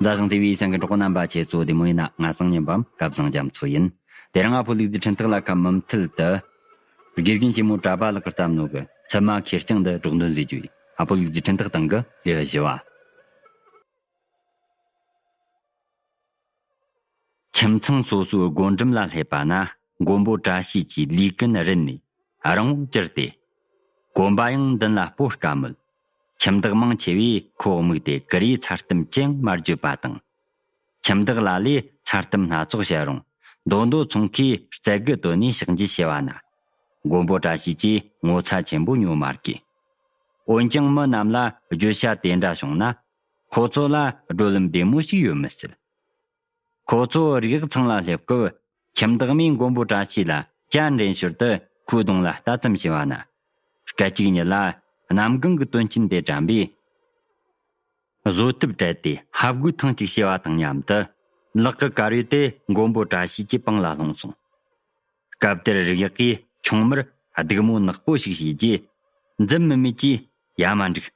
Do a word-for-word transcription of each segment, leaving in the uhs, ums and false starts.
མཛའ་ཞིང་བརྩེ་བའི་སེམས་ཀྱི་གྲོགས་པོ་རྣམ་པ། ཁྱེད་ཚོ་བདེ་མོ་ཡིན་ན། ང་སང་ཉིན་པའམ་སྐལ་བཟང་རྒྱ་མཚོ་ཡིན། དེ་རིང་ང་ཕོ་ལུག་རྫི་འཕྲིན་ཐག་ལ་ཁ་མུ་མཐུད་དུ། དགེ་རྒན་ཆེན་མོ་གྲྭ་པ་ལགས་ཀྱིས་བརྩམས་ནོ་གི་ཚུལ་མ་ཁེར་རྐྱང་འདི་སྒྲོག་འདོན་མཛད་རྒྱུ་ཡིན། ང་ཕོ་ལུག་རྫི་འཕྲིན་ཐག་སྟེང་གི་ལེའུ་བཞི་བ། ཁྱིམ་ཚང་སོ་སོའི་སྒོ་འགྲམ་ལ་སླེབས་པ་ན། མགོན་པོ་བཀྲ་ཤིས་ཀྱིས་ལུས་ཀུན་རིལ་ནས་རིང་བོར་གྱུར་ཏེ། གོམ་པ་ཡང་མདུན་ལ་སྤོ་དཀའ་མོད། ཁྱིམ་བདག་མང་ཆེ་བས་ཁོ་དམིགས་ཏེ་ཀུ་རེའི་ཚ་གཏམ་ཅི་ཡང་མ་བརྗོད་པ་དང་། ཁྱིམ་བདག་ལ་ལས་ཚ་གཏམ་སྣ་ཚོགས་བཤད་རུང་། མདོ་མདོ་ཚོང་ཁས་རྩལ་དགུ་བཏོན་ནས་ཕྱག་འཇུ་བྱས་པ་ན། མགོན་པོ་བཀྲ་ཤིས་ཀྱིས་ངོ་ཚ་ཆེན་པོ་ཉོ་མ་དགོས། འོན་ཀྱང་མི་རྣམས་ལ་བརྗོད་བྱ་དེ་འདྲ་བྱུང་ན། ཁོ་ཚོ་ལ་བགྲོད་ལམ་བདེ་མོ་ཞིག་ཡོད་མི་སྲིད། ཁོ་ཚོ་རིགས་ཡག་ཚང་ལ་སླེབས་སྐབས། ཁྱིམ་བདག་མས་མགོན་པོ་བཀྲ་ཤིས་ལ་བཅར་འདྲེན་ཞོར་དུ་ཁོའི་གདོང་ལ་ལྟ་ཙམ་བྱས་པ་ན། སྐད་ཅིག་ཉིད་ལ་གནམ་གང་གི་དོན་ཆེན་དེ་དྲན་པས། བཟོད་ཐབས་བྲལ་ཏེ་ཧབ་དགོད་ཐེངས་གཅིག་བྱས་པ་དང་མཉམ་དུ། ལག་གི་དཀར་ཡོལ་དེ་མགོན་པོ་བཀྲ་ཤིས་ཀྱི་པང་ལ་ལྷུང་སོང་། སྐབས་དེར་རིགས་ཡག་གིས་ཆུང་མར་སྡིགས་མོ་ནག་པོ་ཞིག་བྱས་རྗེས། འཛུམ་དམུལ་དམུལ་གྱིས། ཡ་མ་འགྲིག།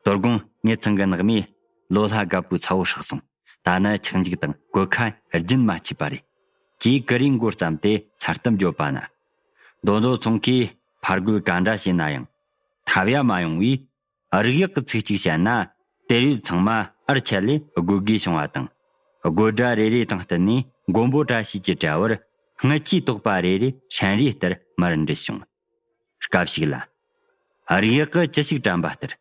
དོ་དགོང་ངེད་ཚང་གི་ནག་མོས་ལོ་ལྷ་རྒད་པོའི་ཚ་བོ་ཧྲག་སོང་། ད་ནི་ཆག་འཇིག་དང་གོད་ཁ་རྒྱུན་མ་ཆད་པ་རེད། ཅེས་ཀུ་རེའི་མགོ་བརྩམས་ཏེ་ཚ་གཏམ་བརྗོད་པ་ན། མདོ་མདོ་ཚོང་ཁས་ཕར་རྒོལ་ག་འདྲ་བྱས་ན་ཡང་ཐབས་ཡ་མ་ཡོང་བས། རིགས་ཡག་གི་ཚིག་གཅིག་བཤད་ན། དེར་ཡོད་ཚང་མ་ཨར་ཆད་ལས་དགོད་དགོས་བྱུང་བ་དང་། དགོད་སྒྲ་རེ་རེ་དང་བསྟུན་ནས་མགོན་པོ་བཀྲ་ཤིས་ཀྱི་དཔྲལ་བར་རྔུལ་ཆུའི་དོགས་པ་རེ་རེ་ཧྲན་རེ་ལྟར་མར་འབྲུ་བྱུང་། སྐབས་ཤིག་ལ། རིགས་ཡག་གིས་ཅི་ཞིག་དྲན་པ་ལྟར།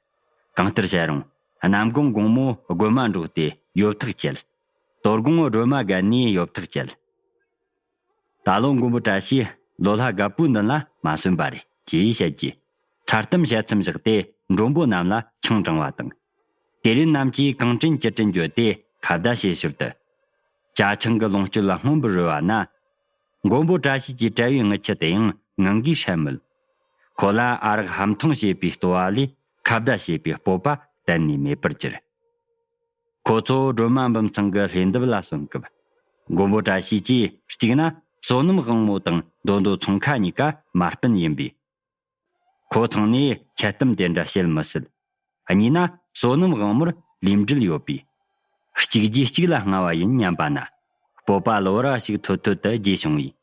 གང་ལྟར་བྱས་རུང་གནམ་གང་དགོང་མོ་སྒོ་མ་འགྲོགས་ཏེ་ཡོབ་ཐག་བཅད། དོ་དགོང་སྒྲོལ་མ་བརྒལ་ནས་ཡོབ་ཐག་བཅད། ད་ལོ་མགོན་པོ་བཀྲ་ཤིས་ལོ་ལྷ་རྒད་པོའི་མདུན་ལ་མ་སོན་པ་རེད། ཅེས་བཤད་རྗེས། ཚ་གཏམ་བཤད་མཚམས་བཞག་སྟེ་མགྲོན་པོ་རྣམས་ལ་ཆང་དྲངས་པ་དང་། དེ་རིང་རྣམས་ཀྱིས་གང་དྲན་ཅི་དྲན་བརྗོད་དེ་ཁ་བརྡ་བྱེད་ཞོར་དུ། ཇ་ཆང་གི་ལོངས་སྤྱོད་ལ་སྔོན་པོར་རོལ་བ་ན། མགོན་པོ་བཀྲ་ཤིས་ཀྱི་དཔྲལ་བའི་རྔུལ་ཆུ་དེ་ཡང་ངང་གིས་ཧྲན་མོད། ཁོ་ལ་ཨ་རག་ཧམ་ཐུང་བྱེད་པའི་ལྟོ་བ་ལས་ཁ་བརྡ་བྱེད་པའི་སྤོབས་པ་གཏན་ནས་མེད་པར་གྱུར། ཁོ་ཚོ་སྒྲོལ་མ་འབུམ་ཚང་གི་ལྷས་འདབས་ལ་སོན་སྐབས། མགོན་པོ་བཀྲ་ཤིས་ཀྱིས་གཅིག་ན་བསོད་ནམས་དབང་མོ་དང་མདོ་མདོ་ཚོང་ཁ་གཉིས་ཀ་མ་སྤུན་ཡིན་པས། ཁོ་ཚང་ནས་འཆལ་གཏམ་དེ་འདྲ་བཤད་མི་སྲིད། གཉིས་ན་བསོད་ནམས་དབང་མོར་ལུས་འབྲེལ་ཡོད་པས། གཅིག་རྗེས་གཅིག་ལ་སྔ་བ་ཡིན་སྙམ་པ་ན། སྤོབས་པ་གློ་བུར་བ་ཞིག་ཐོལ་ཐོལ་དུ་རྒྱས་བྱུང་བས།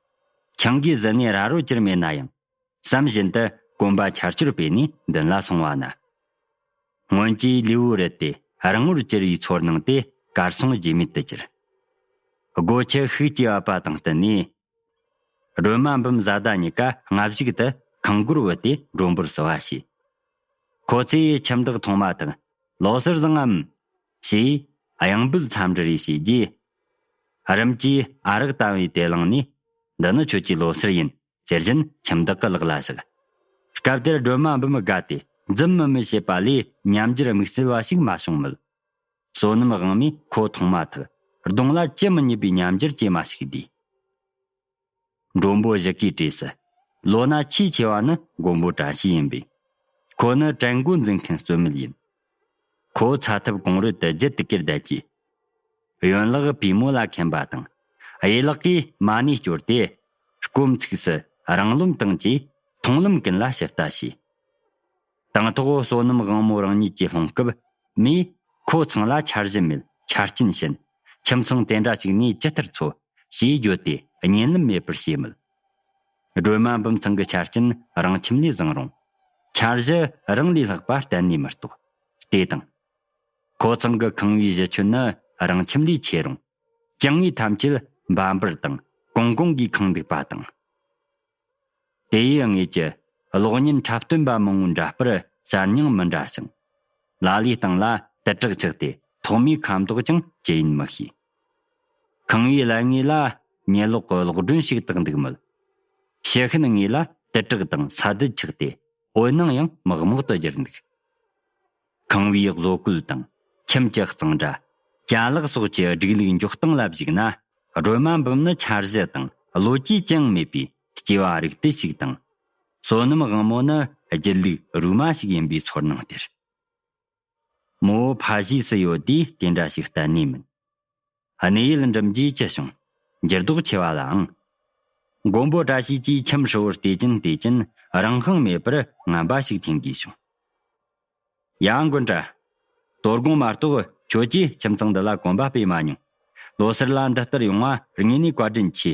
ཆང་གིས་བཟི་ནས་ར་རོ་གྱུར་མེད་ན་ཡང་། བསམ་བཞིན་དུ་གོམ་པ་ཆར་ཆུར་སྤོས་ནས་མདུན་ལ་སོང་བ་ན། སྔོན་གྱི་ལུས་པོ་རིལ་ཏེ་རིང་བོར་གྱུར་བའི་ཚོར་སྣང་དེ་གར་སོང་རྗེས་མེད་དུ་གྱུར། སྒོ་ཁྱི་ཤུགས་ཀྱིས་བབས་པ་དང་བསྟུན་ནས། སྒྲོལ་མ་འབུམ་བཟའ་ཟླ་གཉིས་ཀ་སྔ་གཞུག་ཏུ་ཁང་སྒོར་བུད་དེ་མགྲོན་པོར་བསུ་བ་བྱས། ཁོ་ཚོས་ཁྱིམ་བདག་མཐོང་མ་ཐག་ལོ་གསར་བཟང་ངམ། ཞེས་གཡང་འབོད་འཚམས་འདྲི་རེ་བྱས་རྗེས། རིམ་གྱིས་ཨ་རག་བཏང་བའི་དེ་བླངས་ནས། འདི་ནི་ཁྱོད་ཀྱི་ལོ་གསར་ཡིན། ཟེར་བཞིན་ཁྱིམ་བདག་གི་ལག་ལ་བཞག། སྐབས་དེར་སྒྲོལ་མ་འབུམ་དགའ་སྟེ་འཛུམ་དམུལ་དམུལ་བྱེད་པ་ལས་ཉམས་འགྱུར་དམིགས་བསལ་བ་ཞིག་མ་བྱུང་མོད། བསོད་ནམས་དབང་མོས་ཁོ་མཐོང་མ་ཐག་གདོང་ལ་ཅི་མི་སྙེད་པའི་ཉམས་འགྱུར་སྐྱེས་མ་ཞིག་བསྡུས། མགྲོན་པོ་བཞི་གའི་གྲས་སུ་ལོ་ན་ཆེས་ཆེ་བ་ནི་མགོན་པོ་བཀྲ་ཤིས་ཡིན་པས། ཁོ་ནི་བྲན་མགོ་འཛིན་མཁན་གཙོ་མེད་ཡིན། ཁོ་ཚ་ཐབ་གོང་རོལ་དུ་རྒྱུད་དུ་གྱུར་བསྡད་ཀྱི། གཡོན་ལག་པུས་མོ་ལ་འཁེན་པ་དང་། གཡས་ལག་གིས་མ་ཎི་སྐྱོར་ཏེ། སྐོམ་ཚིགས་སུ་རང་རློམ་དང་བཅས་མཐོང་ལམ་ཀུན་ལ་ཞིབ་ལྟ་བྱས། དང་ཐོག་བསོད་ནམས་དབང་མོ་རང་ཉིད་ཀྱིས་སློང་སྐབས། མོས་ཁོ་ཚང་ལ་འཆར་གཞི་མེད། ཆ་རྐྱེན་ཞན། ཁྱིམ་ཚང་དེ་འདྲ་ཞིག་ནས་ཇི་ལྟར་འཚོ། ཞེས་བརྗོད་དེ་གཉིད་ལམ་མེད་པར་བྱས་མོད། སྒྲོལ་མ་འབུམ་ཚང་གི་ཆ་རྐྱེན་རང་ཁྱིམ་ལས་བཟང་རུང་། འཆར་གཞི་རང་ལས་ལྷག་པ་གཏན་ནས་མི་རྟོགས། དེ་དང་། ཁོ་ཚང་གི་ཁང་བའི་གཞི་ཁྱོན་ནི་རང་ཁྱིམ་ལས་ཆེ་རུང་། གྱང་ངོས་ཐམས་ཅད་འབའ་འབུར་དང་གོང་གོང་གིས་ཁེངས་འདུག་པ་དང་། དེ་ཡི་ངོས་ཀྱི་གློག་བརྙན་འཁྲབ་སྟོན་པ་མང་བོའི་འདྲ་པར་གསར་རྙིང་མི་འདྲ་ཞིང་། ལ་ལའི་སྟེང་ལ་དུར་བྲག་ཆགས་ཏེ་ཐོག་མའི་ཁ་མདོག་ཀྱང་ཇི་ཡིན་མི་ཤེས། ཁང་བའི་ལམ་ངོས་ལ་ཉལ་ལོག་གི་གློག་སྒྲོན་ཞིག་བཏགས་འདུག་མོད། ཕྱི་ཤུན་ངོས་ལ་དུར་བྲག་དང་ས་རྡུལ་ཆགས་ཏེ་འོད་སྣང་ཡང་མག་མོག་ཏུ་གྱུར་འདུག། ཁང་བའི་བཟོ་བཀོད་དང་ཁྱིམ་གྱི་གཙང་སྦྲ། ཅ་ལག་སོགས་ཀྱི་སྒྲིག་ལུགས་འཇོག་སྟངས་ལ་གཞིགས་ན། སྒྲོལ་མ་འབུམ་ནི་འཆར་གཞི་དང་བློ་སྐྱེད་ཅང་མེད་པའི་སྐྱེས་པ་རིགས་དུས་ཤིག་དང་། བསོད་ནམས་དབང་མོ་ནི་སྒྱིད་ལུག་རུས་མ་ཞིག་ཡིན་པའི་ཚོར་སྣང་སྟེར། མོ་བོ་ཕ་གཞིས་སུ་ཡོད་དུས་དེ་འདྲ་ཞིག་གཏན་ནས་མིན། གནས་ཡུལ་འགྲིམ་རྗེས་ཅི་བྱུང་། འགྱུར་ལྡོག་ཆེ་བ་ལའང་། མགོན་པོ་བཀྲ་ཤིས་ཀྱིས་ཁྱིམ་ཧྲིལ་བོར་བལྟས་ཀྱིན་བལྟས་ཀྱིན་རང་དབང་མེད་པར་ངན་པ་ཞིག་འཐེན་དགོས་བྱུང་། ཡ། མགོན་བཀྲ། དོ་དགོང་མ་གཏོགས་ཁྱོད་ཀྱིས་ཁྱིམ་ཚང་འདི་ལ་གོམ་པ་སྤོས་མ་མྱོང་། ལོ་སར་ལ་འདི་ལྟར་ཡོང་བ་དངོས་ནས་བཀའ་དྲིན་ཆེ།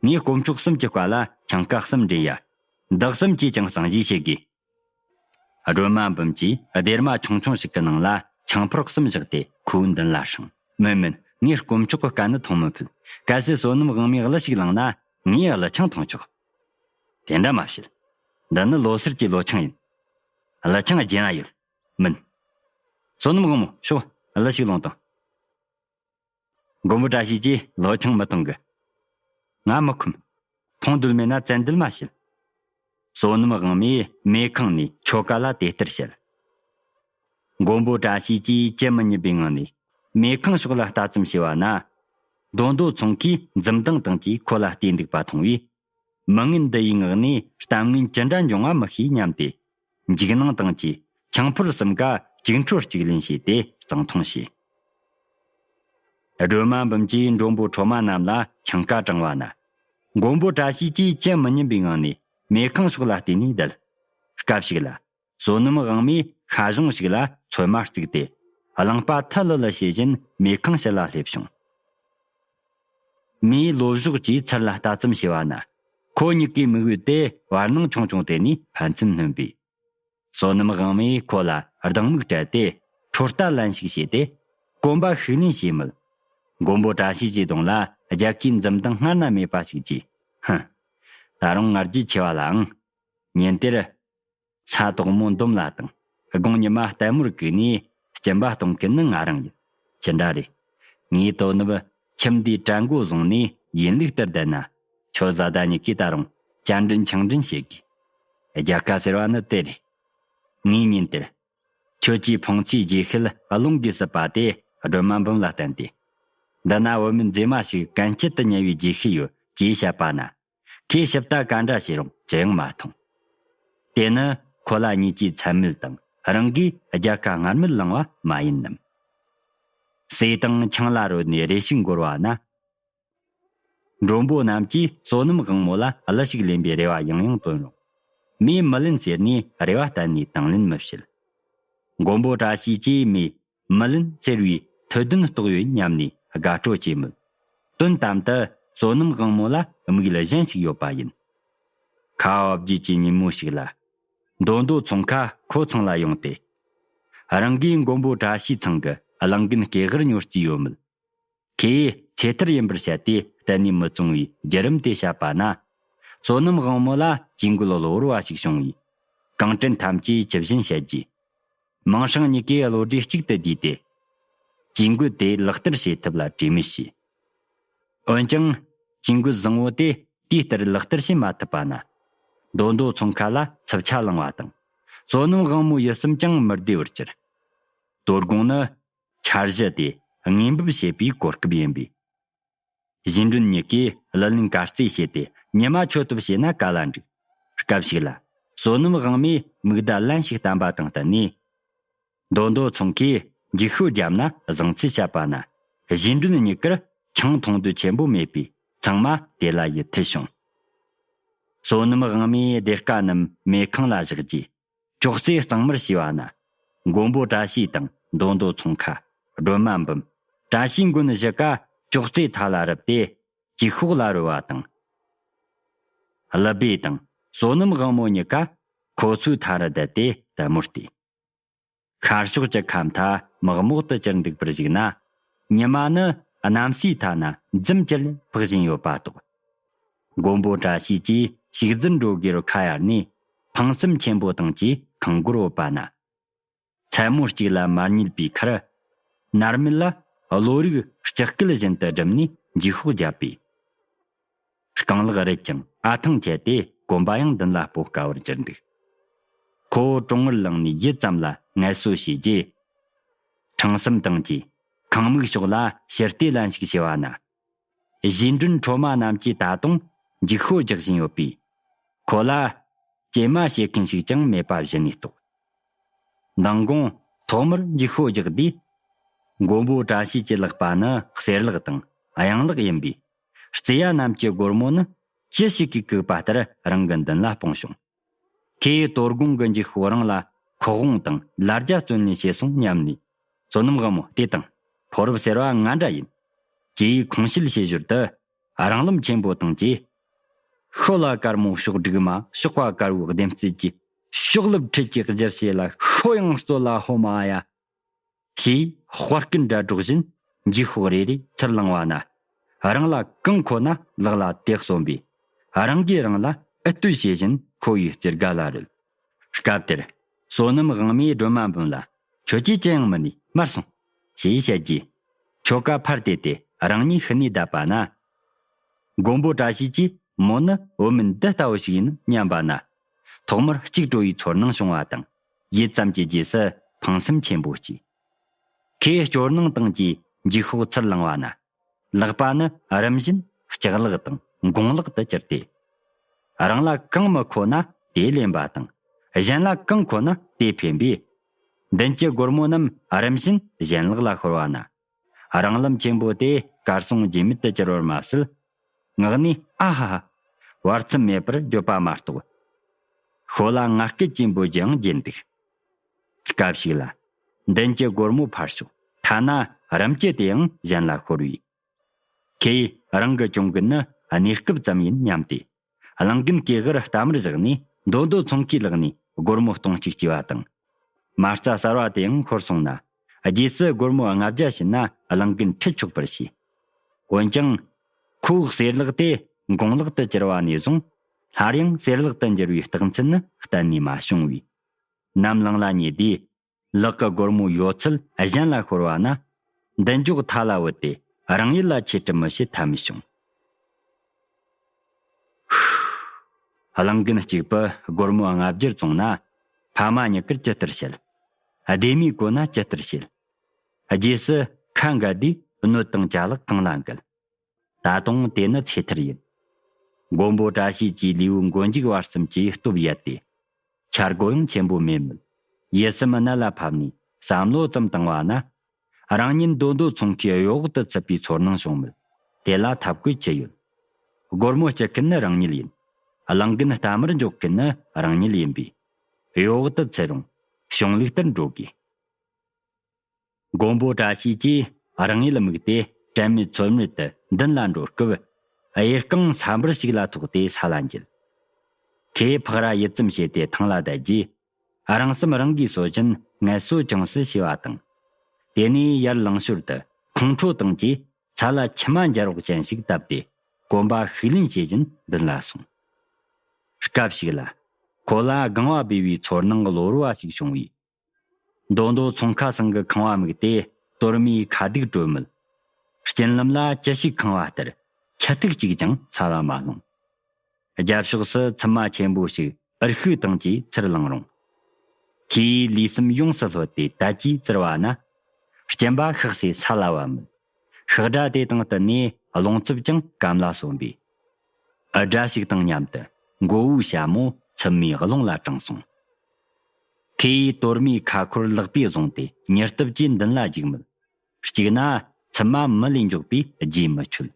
ངས་དཀོན་མཆོག་གསུམ་གྱི་བཀའ་ལ་འཆང་ཀ་གསུམ་འདྲེན་ཡ། འདི་གསུམ་གྱིས་ཀྱང་གཙང་བཞེས་བྱེད་དགོས། སྒྲོལ་མ་འབུམ་གྱིས་སྡེར་མ་ཆུང་ཆུང་ཞིག་གི་ནང་ལ་ཆང་ཕོར་གསུམ་བཞག་སྟེ་ཁོའི་མདུན་ལ་བསྲིངས། མིན་མིན། ངས་དཀོན་མཆོག་གི་བཀའ་ནི་ཐོང་མི་ཕོད། གལ་སྲིད་བསོད་ནམས་དབང་མོས་གླུ་ཞིག་བླངས་ན་ངས་གླུ་ཆང་འཐུང་ཆོག་དེ་འདྲ་མ་བྱེད། འདི་ནི་ལོ་སར་གྱི་གླུ་ཆང་ཡིན། གླུ་ཆང་རྗེས་ན་ཡོད། མིན། བསོད་ནམས་དབང་མོ། ཤོག་གླུ་ཞིག་ལོངས་དང་། མགོན་པོ་བཀྲ་ཤིས་ཀྱིས་གླུ་ཆང་མི་འཐུང་གི། ང་མི་ཁོམ། འཐུང་འདོད་མེད་ན་བཙན་འདུལ་མ་བྱེད། བསོད་ནམས་དབང་མོས་མེ་ཁང་ནས་ཁྱོ་ག་ལ་དེ་ལྟར་བཤད། མགོན་པོ་བཀྲ་ཤིས་ཀྱིས་ཅི་མི་སྙམ་པའི་ངང་ནས་མེ་ཁང་ཕྱོགས་ལ་ལྟ་ཙམ་བྱས་པ་ན། མདོ་མདོ་ཚོང་ཁས་འཛུམ་མདངས་དང་བཅས་ཁོ་ལ་བལྟས་འདུག་པ་མཐོང་བས། མི་ངན་འདི་ཡི་ངག་ནས་གཏམ་ངན་ཅི་འདྲ་འབྱུང་བ་མི་ཤེས་སྙམ་སྟེ། འཇིགས་སྣང་དང་བཅས་ཆང་ཕོར་གསུམ་ཀ་གཅིག་འཕྲོར་གཅིག་ལེན་བྱས་ཏེ་གཙང་འཐུང་བྱས། སྒྲོལ་མ་འབུམ་གྱིས་མགྲོན་པོ་ཁྲོ་མ་རྣམས་ལ་ཆང་ཀ་དྲངས་པ་ན། མགོན་པོ་བཀྲ་ཤིས་ཀྱིས་ཅི་མི་སྙམ་པའི་ངང་ནས་མེ་ཁང་ཕྱོགས་ལ་བལྟས་ནས་བསྡད། སྐབས་ཤིག་ལ། བསོད་ནམས་དབང་མོས་ཤ་གཞོང་ཞིག་ལ་ཚོད་མ་བརྩིགས་ཏེ། གླང་པ་ཐལ་ལི་ལི་བྱེད་བཞིན་མེ་ཁང་ཕྱི་ལ་སླེབས་བྱུང་། མོས་ལོ་གཞོགས་ཀྱིས་ཚུར་ལ་ལྟ་ཙམ་བྱས་པ་ན། ཁོ་གཉིས་ཀའི་མིག་འོད་དེ་བར་སྣང་ཆུང་ཆུང་དེ་ནས་ཕན་ཚུན་སྣོན་པས། བསོད་ནམས་དབང་མོས་ཁོ་ལ་སྡང་མིག་སྤྲད་དེ་ཁྲོ་ལྟ་ལན་ཞིག་བྱས་ཏེ། གོམ་པ་ཤུགས་ནས་བྱས་མོད། མགོན་པོ་བཀྲ་ཤིས་ཀྱི་གདོང་ལ་རྒྱལ་ཁའི་འཛུམ་མདངས་སྔར་ན་མེད་པ་ཞིག་གྱིས། ཧུམ། ད་རུང་ང་རྒྱལ་ཆེ་བ་ལའང་། ཉིན་དེར། ཚ་དོག་མོ་འདོམ་ལ་དང་། དགུང་ཉི་མ་ལྟད་མོར་བཀུག་ནས་སྦྱིན་པ་གཏོང་མཁན་ནི་ང་རང་ཡིན། ཅི་འདྲ་རེད། ངའི་དོ་ནུབ་ཁྱིམ་འདིའི་གྲལ་མགོ་བཟུང་ནས་ཡིན་ལུགས་ལྟར་བསྡད་ན། ཁྱོད་བཟའ་ཟླ་གཉིས་ཀས་ད་རུང་བཅར་འདྲི་འཆང་འདྲི་བྱེད་དགོས། རྒྱལ་ཁ་ཟེར་བ་ནི་དེ་རེད། ངས་ཉིན་དེར། ཁྱོད་ཀྱིས་ཕུང་ཚིའི་རྗེས་ཤུལ་སློང་དགོས་སྲིད་པ་དེ་སྒྲོལ་མ་འབུམ་ལ་བསྟན་ཏེ། འདི་ན་བུད་མེད་མཛེས་མ་ཞིག་གན་ཆད་དུ་ཉལ་བའི་རྗེས་ཤུལ་ཡོད་ཅེས་བཤད་པ་ན། ཁོས་ཞིབ་ལྟ་ག་འདྲ་བྱས་རུང་ཅི་ཡང་མ་མཐོང་། དེ་ནི་ཁོ་ལ་ཉེས་ཀྱི་མཚན་སྨོད་དང་རང་གིས་རྒྱལ་ཁ་སྔར་མེད་བླངས་པ་མ་ཡིན་ནམ། ཟས་དང་ཆང་ལ་རོལ་ནས་རེ་ཞིག་འགོར་བ་ན། མགྲོན་པོ་རྣམས་ཀྱིས་བསོད་ནམས་དབང་མོ་ལ་གླུ་ཞིག་ལེན་པའི་རེ་བ་ཡང་ཡང་བཏོན་རུང་། མོས་མི་ལེན་ཟེར་ནས་རེ་བ་གཏན་ནས་དང་ལེན་མི་བྱེད། མགོན་པོ་བཀྲ་ཤིས་ཀྱིས་མོས་མི་ལེན་ཟེར་བའི་ཐོས་དོན་རྟོགས་ཡོད་སྙམ་ནས་དགའ་སྤྲོ་སྐྱེས་མོད། དོན་དམ་དུ་བསོད་ནམས་དབང་མོ་ལ་དམིགས་ཡུལ་གཞན་ཞིག་ཡོད་པ་ཡིན། ཁ་བ་བརྒྱད་ཀྱི་ཉིན་མོ་ཞིག་ལ། མདོ་མདོ་ཚོང་ཁ་ཁོ་ཚང་ལ་ཡོང་སྟེ། རང་གིས་མགོན་པོ་བཀྲ་ཤིས་ཚང་གི་གླང་རྒན་སྐེ་དབར་ཉོ་རྩིས་ཡོད་མོད། ཁོས་ཚེ་ཐར་ཡིན་པར་བཤད་དེ་གཏན་ནས་མི་བཙོང་བའི་བརྒྱུད་རིམ་དེ་བཤད་པ་ན། བསོད་ནམས་དབང་མོ་ལ་ཇུས་འགོད་གློ་བུར་བ་ཞིག་བྱུང་བས། གང་དྲན་ཐམས་ཅད་ཇི་བཞིན་བཤད་རྗེས། མིང་སྲིང་གཉིས་ཀས་བློ་གྲོས་གཅིག་ཏུ་བསྡུས་ཏེ། ཇུས་འགོད་དེ་ལག་བསྟར་བྱེད་ཐབས་ལ་གྲོས་མོལ་བྱས། འོན་ཀྱང་། ཇུས་འགོད་བཟང་བོ་དེ་དུས་ལྟར་ལག་བསྟར་བྱེད་མ་ཐུབ་པ་ན། མདོ་མདོ་ཚོང་ཁ་ལ་འཚུབ་ཆ་ལངས་པ་དང་། བསོད་ནམས་དབང་མོའི་ཡིད་སེམས་ཀྱང་མི་བདེ་བར་གྱུར། དོ་དགོང་ནི། འཆར་གཞི་དེ་དངོས་འབེབས་བྱེད་པའི་གོ་སྐབས་ཡིན་པས། གཞིས་མགྲོན་གཉིས་ཀས་གླུ་ལེན་གར་རྩེད་བྱས་ཏེ་ཉི་མ་མཆོད་གཏོར་བྱས་ན་ག་ལ་འགྲིག་སྐབས་ཤིག་ལ། བསོད་ནམས་དབང་མོས་མིག་བརྡ་ལན་ཞིག་བསྟན་པ་དང་བསྟུན་ནས། མདོ་མདོ་ཚོང་ཁས་འགྱིག་ཤོག་བརྒྱབ་ན་བཟང་ཚུལ་བཤད་པ་ན། གཞིས་མགྲོན་གཉིས་ཀར་ཆང་འཐུང་འདོད་ཆེན་པོ་མེད་པས་ཚང་མ་དེ་ལ་ཡིད་ཐུལ་བྱུང་། བསོད་ནམས་དབང་མོས་སྡེར་ཁ་རྣམས་མེ་ཁང་ལ་བཞག་རྗེས། ཅོག་ཙེ་གཙང་མར་བྱས་པ་ན། མགོན་པོ་བཀྲ་ཤིས་དང་མདོ་མདོ་ཚོང་ཁ། སྒྲོལ་མ་འབུམ། བཀྲ་ཤིས་མགོན་བཞི་ཀ་ཅོག་ཙེ་མཐའ་ལ་རུབ་སྟེ། ཅིག་ཤོག་ལ་རོལ་བ་དང་། ཀླུ་སྦས་དང་བསོད་ནམས་དབང་མོ་གཉིས་ཀ་ཁོ་ཚོའི་མཐའ་རུ་བསྡད་དེ་ལྟད་མོ་བལྟས། ཤར་ཕྱོགས་ཀྱི་ཁ་མཐའ་མག་མོག་ཏུ་གྱུར་འདུག་པར་གཞིགས་ན། ཉི་མ་ནི་གནམ་སའི་མཐའ་ན་འཛུམ་གྱིས་འཕགས་བཞིན་ཡོད་པ་རྟོགས། མགོན་པོ་བཀྲ་ཤིས་ཀྱིས་ཞིག་རྫུན་འགྲོ་དགོས་རུ་ཁ་གཡར་ནས་ཕངས་སེམས་ཆེན་པོ་དང་བཅས་ཁང་སྒོར་བུད་པ་ན། མཚན་མོ་གཅིག་ལ་མར་ཉལ་བའི་ཁར། མནར་མེད་ལ་བློ་རིག་ལྕགས་སྐུད་བཞིན་དུ་བསྒྲིམས་ནས་འགྱིག་ཤོག་བརྒྱབ་པས། རྐང་ལག་རིད་ཅིང་ཨ་ཐང་ཆད་དེ་གོམ་པ་ཡང་མདུན་ལ་སྤོ་དཀའ་བར་གྱུར་འདུག་ཁོ་བོ་གྲོང་ངར་ལངས་ནས་ཡུད་ཙམ་ལ་ངལ་གསོ་བྱས་རྗེས། ཁྲང་སེམས་དང་བཅས་ཁང་མིག་ཕྱོགས་ལ་ཕྱིར་ལྟས་ལན་ཞིག་བྱས་པ་ན། གཞིས་མགྲོན་ཁྲོ་མ་རྣམས་ཀྱིས་ད་དུང་འགྱིག་ཤོག་རྒྱག་བཞིན་ཡོད་པས། ཁོ་ལ་སྐྱེལ་མ་བྱེད་མཁན་ཞིག་ཀྱང་མེད་པ་གཞི་ནས་རྟོགས། མདང་དགོང་ཐོག་མར་འགྱིག་ཤོག་རྒྱག་དུས། མགོན་པོ་བཀྲ་ཤིས་ཀྱི་ལག་པ་ནི་གསེར་ལག་དང་གཡང་ལག་ཡིན་པས། རྩེ་ཡ་རྣམས་ཀྱི་སྒོར་མོ་ནི་ཅི་ཞིག་གིས་བཀུག་པ་ལྟར་རང་གི་མདུན་ལ་སྤུངས་བྱུང་། ཁོས་དོ་དགོང་གི་འགྱིག་ཤོག་རང་ལ་ཁོག་དབང་དང་ལ་རྒྱ་བརྩོན་ལེན་བྱས་སོང་སྙམ་ནས། བསོད་ནམས་དབང་མོ་དེ་དང་། ཕོ་རབ་ཟེར་བ་ང་འདྲ་ཡིན། ཅེས་ཁུངས་བཤད་བྱེད་ཞོར་དུ། རང་རློམ་ཆེན་པོ་དང་བཅས། ཤོ་ལ་དཀར་མོ་གཤོག་སྒྲིག་མ། གཤོག་པ་དཀར་བོའི་ལྡེམ་རྩེ་གྱིས། གཤོག་རླབས་འཕྲུལ་གྱི་གཞིར་བྱས་ལ། ཤོ་ཡང་རྩོལ་ལ་ཧོ་མ་ཡ། ཞེས་དཔའ་རྐུན་སྒྲ་སྒྲོག་བཞིན་འགྱིག་ཤོག་རེ་རེ་ཚུར་བླངས་པ་ན། རང་ལ་གང་མཁོ་ན་ལག་ལ་དེ་གསོན་པས། རང་གིས་རང་ལ་ཨུ་ལྟོས་བྱེད་བཞིན་ཁོ་བོའི་རྩེ་དགའ་ལ་རོལ། སྐབས་དེར་བསོད་ནམས་དབང་མོས་སྒྲོལ་མ་འབུམ་ལ། ཁྱོད་ཀྱིས་ཅི་ཡང་མི་ནུས། མར་སོང་། ཞེས་བཤད་རྗེས། ཁྱོ་ག་ཕར་དེད་དེ་རང་ཉིད་ཤི་ནས་བསྡད་པ་ན། མགོན་པོ་བཀྲ་ཤིས་ཀྱིས་མོ་ནི་བུད་མེད་འདི་ལྟ་བུ་ཞིག་ཡིན་སྙམ་པ་ན། ཐོག་མར་གཅིག་སྤྲོ་བའི་ཚོར་སྣང་བྱུང་བ་དང་། ཡུད་ཙམ་གྱི་རྗེས་སུ་ཕངས་སེམས་ཆེན་པོ་སྐྱེས། ཁོས་སྐྱོ་སྣང་དང་བཅས་འགྱིག་ཤོག་ཚུར་བླངས་པ་ན། ལག་པ་ནི་རིམ་བཞིན་ལྕགས་ལག་དང་མགོང་ལག་ཏུ་གྱུར་ཏེ། རང་ལ་གང་མི་མཁོ་ན་དེ་ལེན་པ་དང་། གཞན་ལ་གང་མཁོ་ན་དེ་འཕེན་པས། མདུན་གྱི་སྒོར་མོ་རྣམས་རིམ་བཞིན་གཞན་ལག་ལ་ཤོར་བ་ན། རང་རློམ་ཆེན་པོ་དེ་གར་སོང་རྗེས་མེད་དུ་གྱུར་བར་མ་ཟད། ངག་ནས་ཨ་ཧ་ཧ། བར་མཚམས་མེད་པར་བརྗོད་པ་མ་གཏོགས། ཤོ་ལ་ང་སྐད་ཅན་པོ་ཅིག་ཡང་བརྗེད་འདུག་སྐབས་ཤིག་ལ། མདུན་གྱི་སྒོར་མོ་ཕར་ཞོག་ཐ་ན་རིམ་གྱིས་དེའང་གཞན་ལ་ཤོར་བས། ཁོས་རང་གི་གྱོང་གུན་ནི་གནས་སྐབས་ཙམ་ཡིན་སྙམ་སྟེ། གླང་རྒན་སྐེ་དཀར་རྟ་དམར་བཞག་ནས་མདོ་མདོ་ཚོང་ཁའི་ལག་ནས་སྒོར་མོ་སྟོང་གཅིག་སྐྱེས་པ་དང་། མ་རྩ་གསར་བ་དེའང་ཤོར་སོང་ན། རྗེས་སུ་སྒོར་མོ་ལྔ་བརྒྱ་བྱིན་ན་གླང་རྒན་ཁྲིད་ཆོག་པར་བྱས། འོན་ཀྱང་། ཁོའི་གསེར་ལག་དེ་མགོང་ལག་ཏུ་གྱུར་བ་ནས་བཟུང་། སླར་ཡང་གསེར་ལག་ཏུ་འགྱུར་བའི་རྟགས་མཚན་ནི་གཏན་ནས་མ་བྱུང་བས། ནམ་ལངས་ལ་ཉེ་དུས། ལག་གི་སྒོར་མོ་ཡོད་ཚད་གཞན་ལ་ཤོར་བ་ན། མདུན་ཅོག་མཐའ་ལ་བུད་དེ་རང་ཡུལ་ལ་ཆེད་དུ་མི་བྱེད་ཐབས་མི་བྱུང་། གླང་རྒན་གཅིག་པུ་སྒོར་མོ་ལྔ་བརྒྱར་བཙོངས་ན། ཕ་མ་མྱུ་གུར་ཇི་ལྟར་བཤད། སྡེ་མིས་གོ་ན་ཇི་ལྟར་བཤད། རྗེས་སུ་ཁ་འགལ་དུས་གནོད་དང་ཅ་ལག་གང་ལ་འགལ། ད་དུང་དེ་ནི་ཚེ་ཐར་ཡིན། མགོན་པོ་བཀྲ་ཤིས་ཀྱིས་ལུས་མགོ་མཇུག་བར་གསུམ་གྱི་སྟོབས་ཡལ་ཏེ། འཆར་སྒོ་ཡང་ཆེན་པོ་མེད་མོད། ཡིད་སེམས་གནད་ལ་ཕབ་ནས་བསམ་བློ་ཙམ་བཏང་བ་ན། རང་ཉིད་མདོ་མདོ་ཚོང་ཁའི་གཡོ་འོག་ཏུ་ཚུད་པའི་ཚོར་སྣང་བྱུང་མོད། དེ་ལ་ཐབས་བཀོད་ཅི་ཡོད། སྒོར་མོ་སྤྱི་མཁན་ནི་རང་ཉིད་ཡིན། གླང་རྒན་རྟ་དམར་འཇོག་མཁན་ནི་རང་ཉིད་ཡིན་པས། གཡོ་འོག་ཏུ་ཚུད་རུང་གཞུང་ལུགས་ལྟར་འགྲོ་དགོས། མགོན་པོ་བཀྲ་ཤིས་ཀྱིས་རང་ཡུལ་དམིགས་ཏེ་དྲན་མེད་ཚོར་མེད་དུ་མདུན་ལ་འགྲོ་སྐབས། གཡས་རྐང་ས་འབུར་ཞིག་ལ་ཐོགས་ཏེ་ས་ལ་འགྱེལ། ཁོས་ཕག་ར་ཡིད་ཙམ་བྱས་ཏེ་ཐང་ལ་བསྡད་རྗེས། རང་སེམས་རང་གིས་གསོ་ཞིན་ངལ་གསོ་ཅུང་ཟད་བྱས་པ་དང་། དེ་ནས་ཡར་ལངས་ཞོར་དུ་ཁོང་ཁྲོ་དང་བཅས་ས་ལ་མཆི་མ་འབྱར་བག་ཅན་ཞིག་བཏབ་སྟེ་གོམ་པ་ཤུགས་ལེན་བྱེད་བཞིན་མདུན་ལ་སོང་། སྐབས་ཤིག་ལ་ཁོ་ལ་སྒང་བ་སྦས་པའི་ཚོར་སྣང་གློ་བུར་བ་ཞིག་བྱུང་བས། མདོ་མདོ་ཚོང་ཁང་ཚང་གི་ཁང་བ་དམིགས་ཏེ་གཏོར་མའི་ཁ་སྡུག་དཀྲོལ་མོད། རྐྱེན་ལམ་ལ་ཅི་ཞིག་ཁེངས་པ་ལྟར་ཁྱི་ཐིག་གཅིག་ཀྱང་ས་ལ་མ་ལྷུང་། རྒྱབ་ཕྱོགས་སུ་ཚུབ་མ་ཆེན་པོ་ཞིག་འུར་ཤུགས་དང་བཅས་ཚུར་ལངས་རུང་། ཁོས་ལུས་སེམས་ཡོངས་སུ་ལྷོད་དེ་དལ་གྱིས་བཙིར་བ་ན། སྐྱིན་པ་ཤག་སེ་ས་ལ་བབས་མོད། ཤག་སྒྲ་དེ་དང་བསྟུན་ནས་རླུང་འཚུབ་ཀྱང་གམ་ལ་སོན་པས། འུར་སྒྲ་ཞིག་དང་མཉམ་དུ་མགོ་བོའི་ཞྭ་མོ་ཚུབ་མའི་རླུང་ལ་དྲངས་སོང་། ཁོས་གཏོར་མའི་ཁ་འཁོར་ལག་པས་བཟུང་སྟེ་མྱུར་སྟབས་ཀྱིས་མདུན་ལ་འཇུག་མོད། གཅིག་ན་ཚུབ་མ་མི་ལས་མགྱོགས་པས་རྗེས་མི་ཆོད།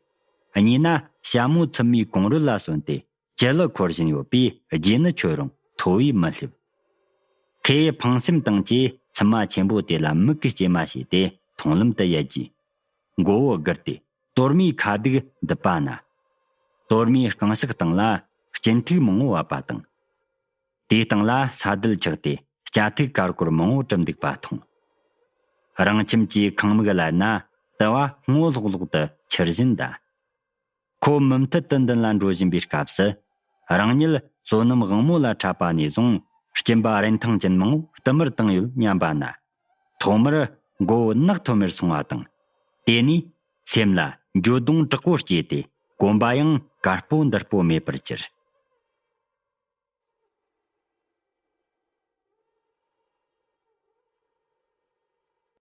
གཉིས་ན་ཞྭ་མོ་ཚུབ་མའི་གོང་རོལ་ལ་སོན་ཏེ་ཅི་ལི་འཁོར་བཞིན་ཡོད་པས་རྗེས་ནི་ཆོད་རུང་མཐོ་བས་མི་སླེབས། ཁོས་ཕངས་སེམས་དང་བཅས་ཚུབ་མ་ཆེན་པོ་དེ་ལ་མིག་གི་སྐྱེལ་མ་བྱས་ཏེ་མཐོང་ལམ་དུ་ཡལ་རྗེས། མགོ་བོ་སྒུར་ཏེ་གཏོར་མའི་ཁ་སྡུག་འདུད་པ་ན། གཏོར་མའི་རྐང་ཕྱག་སྟེང་ལ་སྐྱིན་ཐིག་མང་བོ་བབས་པ་དང་། དེའི་སྟེང་ལ་ས་རྡུལ་ཆགས་ཏེ་སྐྱ་ཐིག་དཀར་གོར་མང་བོ་གྲུབ་འདུག་པ་མཐོང་། རང་ཁྱིམ་གྱི་ཁང་མིག་ལ་ན་དུ་བ་སྔོ་ལྷོག་ལྷོག་ཏུ་འཁྱིལ་བཞིན་གདའ། ཁོ་མུ་མཐུད་དུ་མདུན་ལ་འགྲོ་བཞིན་པའི་སྐབས་སུ། རང་ཉིད་བསོད་ནམས་དབང་མོ་ལ་འཕྲད་པ་ནས་བཟུང་སྐྱིན་པ་རིན་ཐང་ཅན་མང་བོ་བསྟུད་མར་བཏང་ཡོད་སྙམ་པ་ན། ཐོག་མར་མགོ་བོ་ནག་ཐོམ་མེར་སོང་བ་དང་། དེ་ནས་སེམས་ལ་འགྱོད་གདུང་དྲག་པོ་སྐྱེས་ཏེ་གོམ་པ་ཡང་དཀར་པོ་འདར་པོ་མེད་པར་གྱུར།